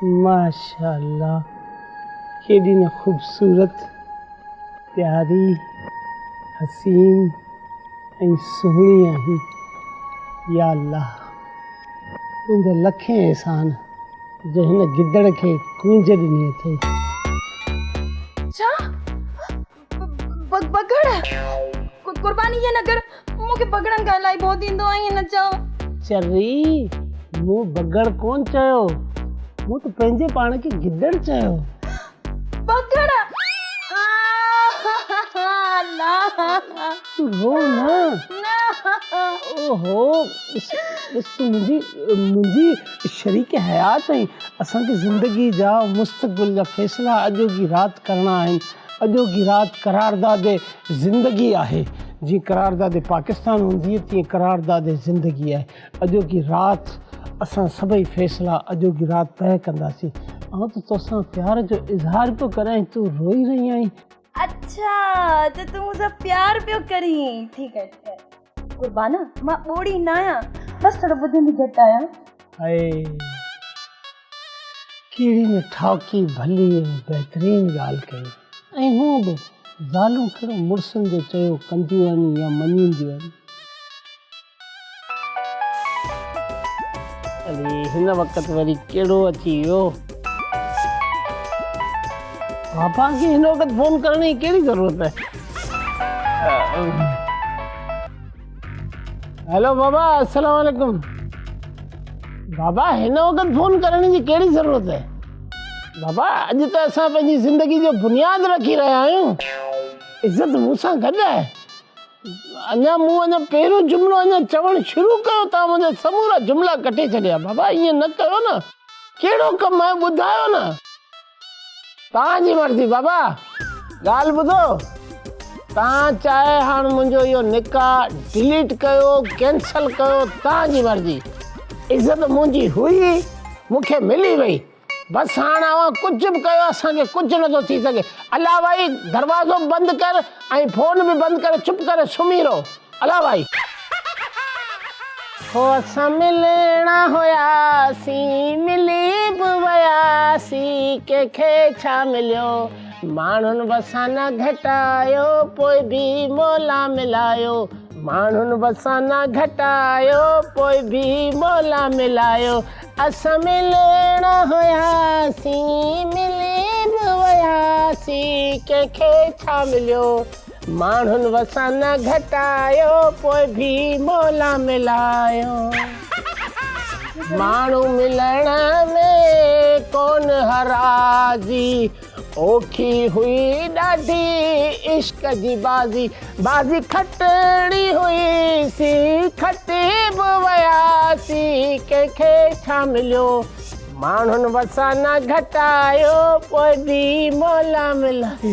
ماشاء الله ڪيڏي نه خوبصورت، پياري، حسين ۽ سهڻي آهين. يا الله تنهنجا لکين احسان جو هن گدڙ کي ڪونج ڏني اٿئي. ڇا؟ بگهڙ؟ قربان ائين نه ڪر، مون کي بگهڙن کان الاهي ڀؤ ٿيندو آهي، ائين نه چئو. چري، مون بگهڙ ڪونه چيو، مون ته پنهنجي پاڻ کي گدڙ چيو. بگهڙ! الله! تون رو نه. نه. اوهو، ڏس، ڏس تون منهنجي، منهنجي شريڪ حيات آهين. اسان کي زندگي جا مستقبل جا فيصلا اڄوڪي رات ڪرڻا آهن. اڄوڪي رات قرارداد زندگي آهي. جيئن قرارداد پاڪستان هوندي هئي تيئن قرارداد زندگي آهي. اڄوڪي رات اسان سڀئي فيصلا اڄوڪي رات طئي ڪنداسين. آئون ته توسان پيار جو اظهار پيو ڪريان ۽ تون روئي رهي آهين. اڇا ته تون مون سان پيار پيو ڪرين. ٺيڪ آهي ٺيڪ آهي قربان مان ٻوڙي ناهيان بس ٿورو ٻڌندي گهٽ آهيان. هائي ڪهڙي نه ٺاهوڪي ڀلي ۽ بهترين ڳالهه ڪئي ۽ هونء به زالون ڪهڙو مڙسن جو چيو ڪنديون آهن يا مڃينديون آهن. علي هن وقت وري ڪهڙو اچي ويو. بابا کي هن وقت فون ڪرڻ جي ڪهڙي ضرورت آهي. هيلو بابا السلام عليڪم. بابا هن وقت فون ڪرڻ جي ڪهڙي ضرورت آهي. بابا اڄ ته اسان پنهنجي زندگي جو بنياد رکي رهيا آهيون. عزت مون سان گڏ آهي. اڃا مون اڃا پهريون جملو اڃا چوڻ شروع ڪيو توهان منهنجا سمورا جملا ڪٽي ڇڏيا بابا ائين نه ڪيو نه ڪهڙو ڪم آهي ٻڌايو نه توهان جي مرضي بابا ڳالهه ٻڌو توهان چاهي هاڻ منهنجو اهو نڪاح ڊليٽ ڪيو ڪينسل ڪيو توهان جي مرضي عزت منهنجي هئي مون کي ملي وئي بس هاڻ اوهان ڪجهه به ڪيو اسان کي ڪجهه نٿو ٿي سگهي. الله وائي دروازو به بند ڪر ۽ فون به بند ڪري چپ ڪري سمهي رهو. الله وائي. هو اسان ملڻا هياسين ملي به وياسين ڪنهن کي ڇا مليو ماڻهن وسان نه گهٽايو پوء به مولا ملايو ماڻهن وسان نه گهٽايو پوء به مولا ملايو اسان ملڻا هياسين ملي به وياسين ڪنهن کي ڇا مليو ماڻهن وسان نه گهٽايو پوء ڀي مولا ملايو ماڻهو ملڻ ۾ ڪون هرازي اوکي هئي ڏاڍي عشق جي بازي بازي کٽڻي هئي سي کٽي به وياسين ڪنهن کي ڇا مليو ماڻهن وسان نه گهٽايو پوء به مولا ملايو.